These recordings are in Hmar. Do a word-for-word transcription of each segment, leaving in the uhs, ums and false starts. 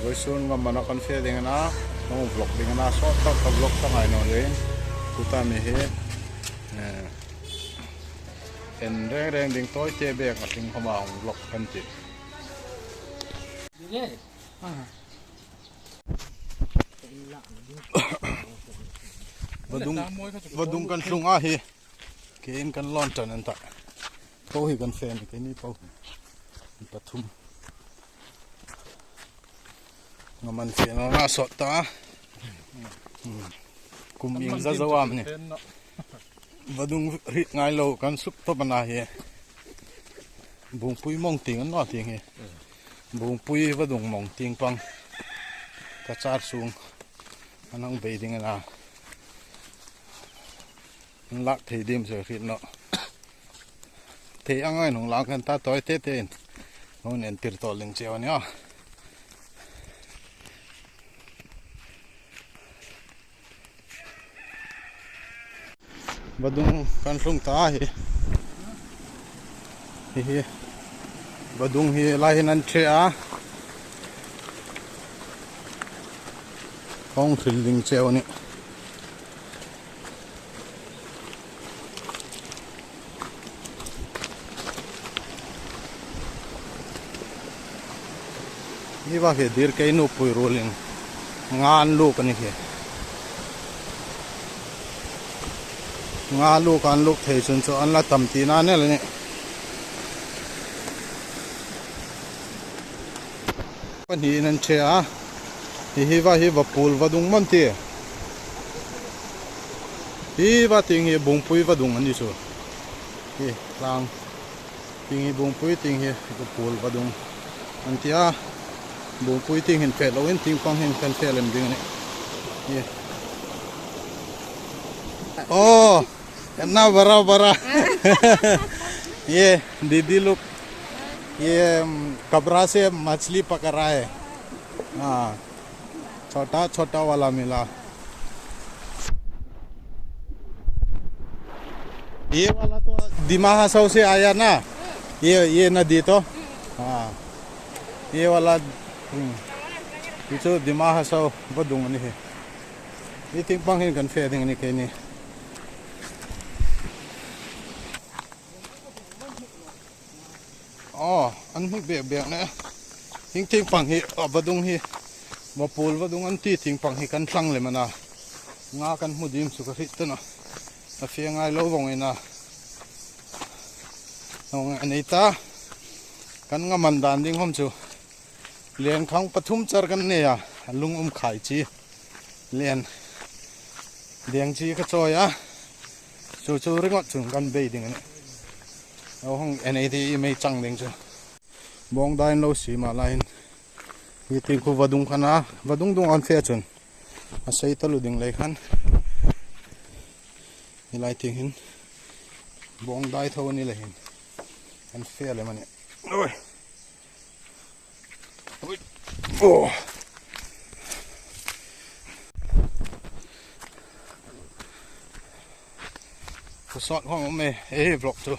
Vawisun ngam mana kan fe ding a na, kan vlog ding a na, sawt tak ka vlog ta ngai naw leiin. Tuta mi hi, eh, en reng reng ding tawi te bek a tling khawma hung vlog kan tih. Vadung, vadung kan tlung a hi. Kein kan lawn ṭan an ta. Ko hi kan fe ni, keini po. Pathum. Ngam an fe na na sawt ta. Hmm. Kum ieng za zo am ni. Vadung hriet ngai lo kan suk tawp a na hi. Bungpui mawng tieng an naw tieng hi. Bungpui vadung mawng tieng pang. Ka char sung. An hang bei ding a na. Lak thei dim se hriet naw. Thei ang ai nung lak kan ta tawi te te in. Hung entir tawl ding cheu a nih a. Vadung kan tlung ta hi. Hi hi. Vadung hi lai hin an ṭhe a. Hung hril ding cheu a nih. Hi va hi dir kei nupui ruolin nga an luk a ni hi. Nga luk an luk thei chun chu an la tam tina ni el a nih. Pahni in an ṭhe a. Hi hi va hi va pul vadung man ti. Hi va tieng hi Bungpui vadung a ni chu. Hi tlang. Tieng hi Bungpui tieng hi va pul vadung. An ti a. Bungpui tieng hin fe lo in tieng pang hin kan fe lem ding a nih. Hi. Oh. इतना बड़ा बड़ा। ये दीदी लोग, ये, अम, कबरा से मछली पकड़ रहा है। हाँ, छोटा छोटा वाला मिला। ये वाला तो दिमा हासाओ से आया ना, ये, ये नदी तो। हाँ, ये वाला, हम्म, ये तो दिमा Hasao vadung a ni hi. Hi tieng pang hin kan fe ding a ni keini. Aw, an hnik bek bek ne. Hi tieng pang hi, a vadung hi. Va pul vadung an ti tieng pang hi kan tlang lem a na. Nga kan hmu dim chu ka hriet ta naw. A fe ngai lo vawng a na. Hung a nei ta. Kan ngam an dan ding khom chu. Len khang pathum char kan nei a, a lung um khai chi. Len deng chi ka chawi a. Chu chu ringot chun kan bei ding a nih. Aw hung en ei ti i mei chang ding chu. Bawng dai an lo siem a lai hin. Hi tieng khu vadung khan a, vadung dung an fe chun. A sei taluo ding lei khan. Hi lai tieng hin. Bawng dai tho a ni lei hin. An fe lem a nih. Oi. Ui. Oh. Ka sawt hawng um e, ei vlog chu.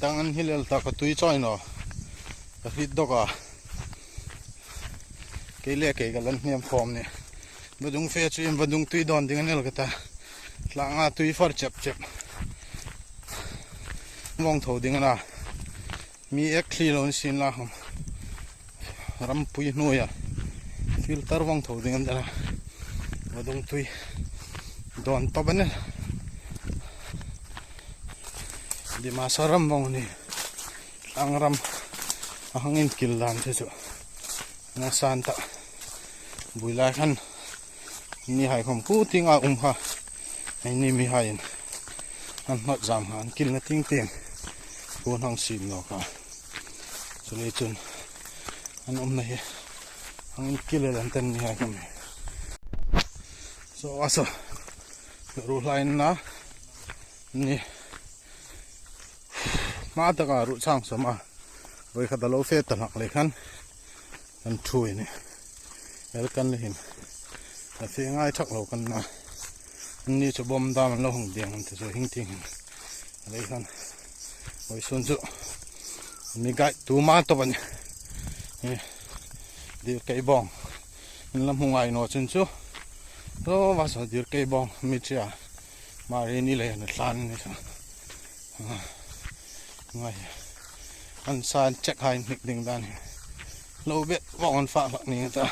Dang an hi lel ta ka tui chawi naw. Ka hriet dawk a. Kei le kei ka lan hnem khawm ni. Vadung fe chu in vadung tui dawn ding a ni el ka ta. Tlanga tui far chep chep. Vawng tho ding a na. Mi ek thli lo ni sien la khom. Rampui hnuoia. Filter vawng tho ding a ni ta na. Vadung tui. Dawn tawp a ni. Dimasa ram vawng ni. Tlang ram. A hang inkil dan chu chu. Nga san ta. Vui lai khan. Ni hai khom khu tienga um kha. Ei ni mi hai in. An hnawt zam kha, an kilna tieng tieng. Khu hang siem naw kha. Chu lei chun. An umna hi. Hang inkil el an ten ni hai khom. So, aso. Ru hlai na. Ni. Hma taka ruh chang sawm a. Voi khat a lo fe ta hlak lei khan. Kan ṭhuoi ni. El kan le hin. A fe ngai thak lo kan na. Ni chu bawm dam an lo hung deng an ti chu hing tieng hin. Lei khan. Vawisun chu. Mi gai tu ma tawp a nih. Dirkei bawng. Inla hmu ngai naw chun chu. Lo va saw dirkei bawng mi tia. Mari ni le na tlan ni sa. Ah, ngai. An san check hai hnik ding dan hi. Lo bet bawng an fa hlak ni ta.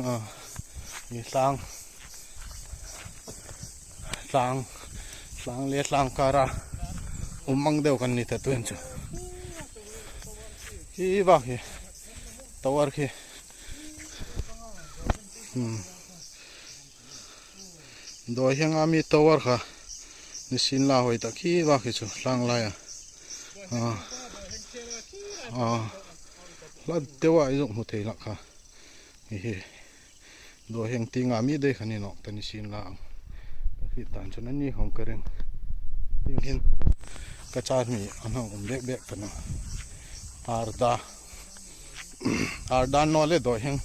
Ah, ni tlang. Tlang, tlang le tlang kara um mang deu kan ni ta tuhin chu. Hi va hi, tower hi. Hmm. Dawi hieng a mi tower kha. Ni sin la hoi ta khi va khi chu tlang lai a. Ah. Ah. La dewa i zuk hmu thei hlak kha. Hi hi. Dawi hieng tieng a mi dei kha ni nawk ta ni sin la ang. Ka hriet dan chun a ni khawm ka ring. Tieng hin ka char mi an hang um bek bek ta naw. Arda. Arda naw le dawi hieng.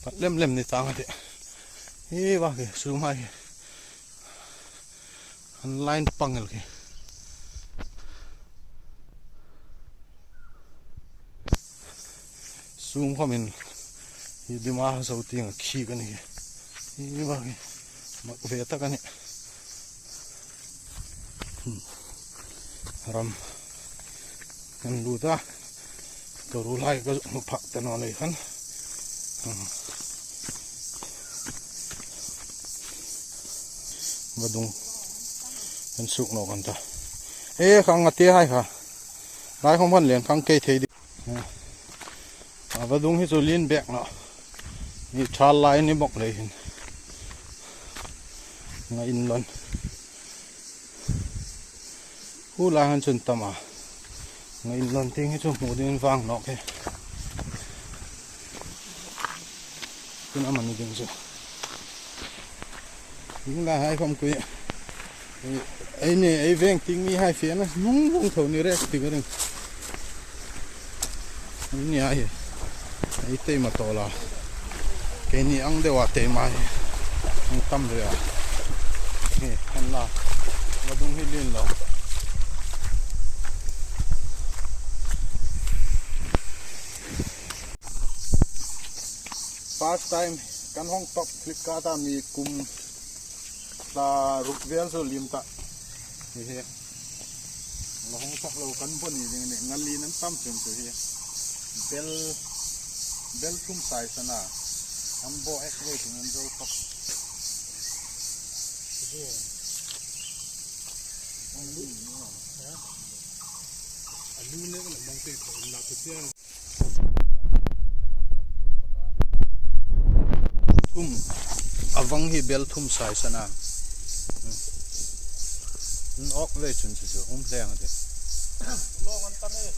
Pat lem lem ni tang a tih. Hi va hi, sum hai hi. An line pang el khi. Sum khawmin hi Dima Hasao tieng a khi kan hi. Hi va hi. Mak ve ta kan hi. Hmm. Ram. Kan lut a. Ka ruolhai ka hmu phak ta naw lei khan. Hmm. Vadung kan suk naw kan ta. E, khang a te hai kha. Lai khawm khan lien khang kei thei di. A vadung hi chu lien bek naw. Ni thal lai ni bawk lei hin. Nga in lon. Hu lai han chun tam a. Nga in lon ting hi chu hmu ding vang nawk hi. Tun a man ding chu. Ding lai hai khawm kui. Ei ni, ei veng ting mi hai fian a, nung nung tho ni rek ti ka ring. Ei ni a hi. Ei tei ma to la. Keini ang deu a tei ma hi. Ang tam ve a. Hi, kan la. Vadung hi lien lo. First time kan hawng top Flipkart a mi kum hla ruk vel chu liem ta. Hi hi. La hawng tak lo kan bo ni ding ni, ngal lien an tam chen chu hi. Bel, bel thum size a na. An bo ek ve chu an zo top. Alu ne la mong te ko la tu tia. Thum, a vang hi bel thum size a na. Hmm. An awk ve chun chu chu, um hleng a tih. Long an tam e.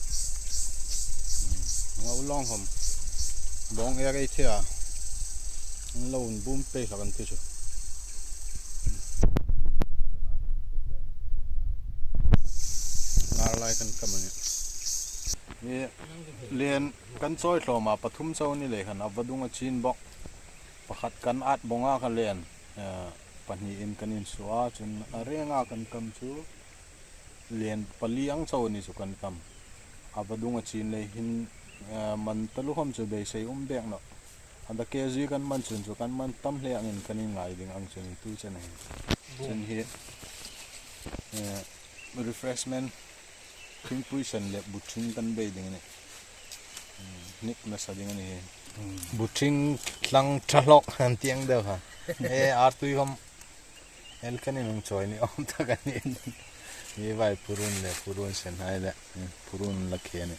Hmm. Nga u long hom. Bawng e rei thei a. An lo un bum pei hlak an ti chu. Ngar lai kan kam a nih. Hi lien kan chawi hlawm a, pathum chau ni lei khan a vadung a chin bawk. Pakhat kan at bawng a kha lien, eh, pahni in kan insuo a, chun a reng a kan kam chu lien pali ang chau ni chu kan kam. A vadung a chin lei hin, eh, man taluo khawm chu beisei um bek naw. A da K G kan man chun chu kan man tam hle angin kan inngai ding ang chun tu chen a hi. Chun hi, eh, refreshment, thingpui sen le buthing kan bei ding a nih. Hmm, hnik nasa ding a ni hi. Hmm. Buthing tlang tha hlawk han tieng deu kha. E, artui khawm el kan inhung chawi ni awm tak a ni. Hi vai purun le, purun sen hai le, hmm, purun la khe ni.